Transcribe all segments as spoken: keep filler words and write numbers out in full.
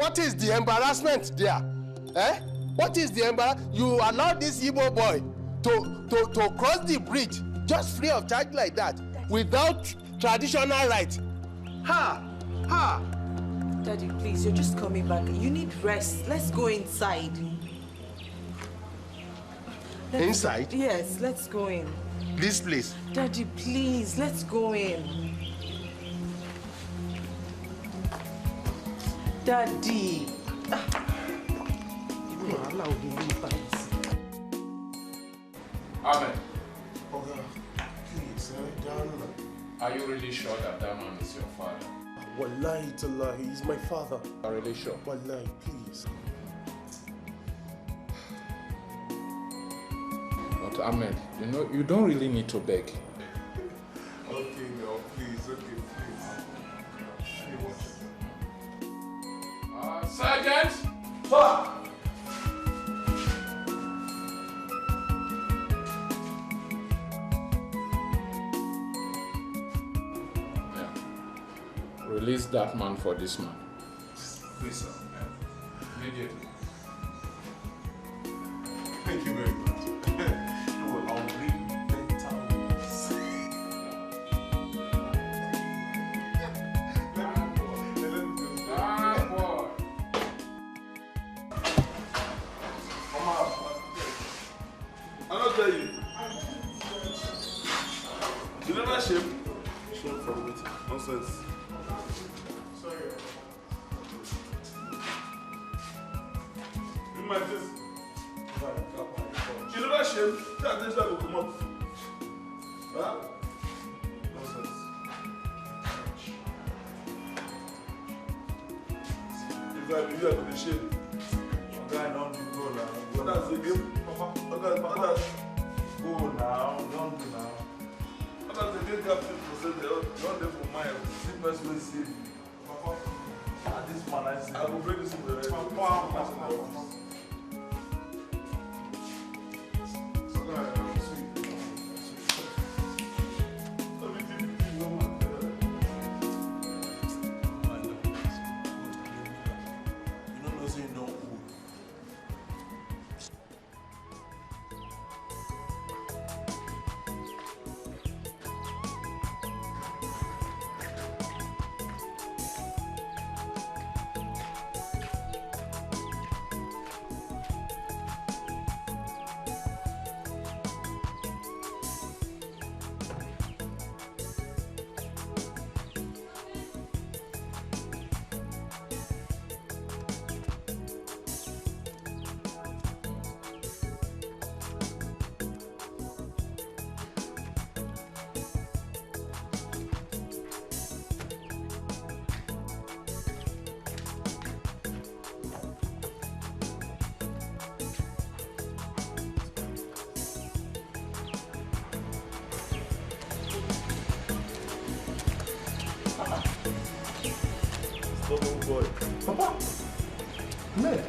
What is the embarrassment there? Eh? What is the embarrass? You allow this Igbo boy to, to, to cross the bridge just free of charge like that without traditional right. Ha! Ha! Daddy, please, you're just coming back. You need rest. Let's go inside. Inside? Yes, let's go in. This place? Daddy, please, let's go in. Daddy. Ah. Wahala go dey leave us. Amen. Oga, please, eh, down. Are you really sure that that man is your father? Wallahi, tallahi, he's my father. Are you really sure? Wallahi, please. But Ahmed, you know, you don't really need to beg. Okay, no, please, okay, please. Uh, Sergeant! Sir! Yeah. Release that man for this man. Please, sir. Immediately. Thank you very much. You will outlive ten thousand. I don't tell you. You never shame? Shame for wetin? Nonsense. Sorry. You might just. You never shame? That thing that will come up. Huh? Nonsense. If I be you, I go dey shame. Oga, I don do go now. Others dey give. Others, others. Go now, don do now. Others dey give captain for say they don dey for mind. See person wey save you. Papa, ah, this man, I say. I go bring this thing for you. Papa, papa, papa. Stubborn boy. Papa! Man!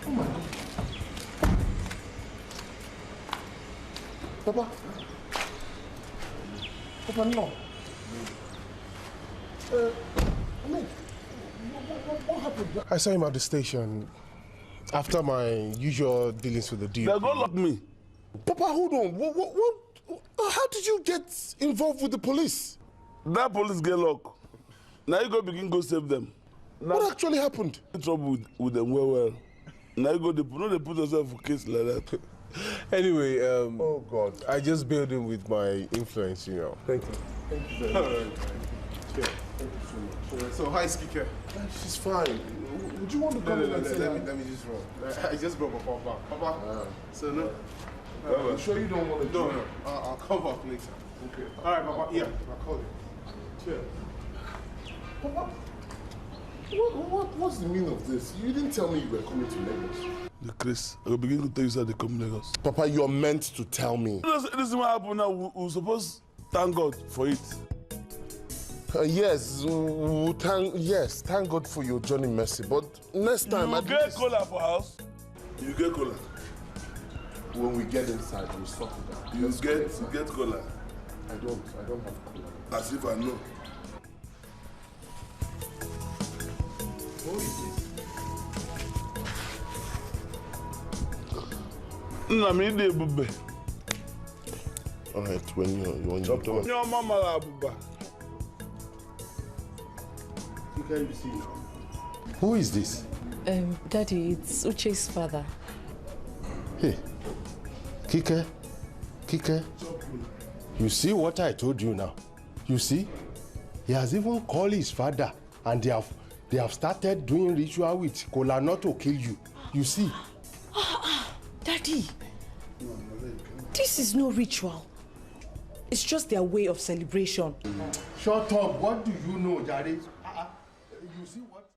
Oh my God. Papa! Papa, no. Uh, Ahmed, what, what, what happened? I saw him at the station after my usual dealings with the D O P. They go lock me. Papa, hold on. What, what, what, how did you get involved with the police? That police get lock. Now you go begin go save them. What actually happened? Trouble with, with them well, well. Now you go, they put, no, they put yourself for case like that. Anyway, um, oh God, I just bailed him with my influence, you know. Thank you. Thank you very much. All right. Sure. Thank you so much. All right. So, hi, Skike. Uh, she's fine. W-, would you want to come in and say hi? Let me, let me just run. I, I just brought my papa back. Papa, so no. Uh, you sure you don't want to join? No, no. I'll, I'll come back later. Okay. All right, Papa. Yeah, I'll call you. Cheers. Papa, what, what, what's the meaning of this? You didn't tell me you were coming to Lagos. The Chris, I go begin to tell you say I dey come Lagos. Papa, you're meant to tell me. This, this is what happened now. We, we suppose thank God for it. Uh, yes, we, we thank, yes, thank God for your journey mercy. But next time, you at get least cola for house? You get cola? When we get inside, we'll sort it out. You get, you get cola? I don't, I don't have cola. As if I know. Nna m, ị dị ebube. All right, when you when you Onye ọma mara abụba. Who is this? Um, Daddy, it's Uche's father. Hey, Kike, Kike, you see what I told you now? You see, he has even called his father, and they have they have started doing ritual with kola nut to kill you. You see? Daddy, this is no ritual. It's just their way of celebration. Shut up! What do you know, Jare? Uh-uh. You see what?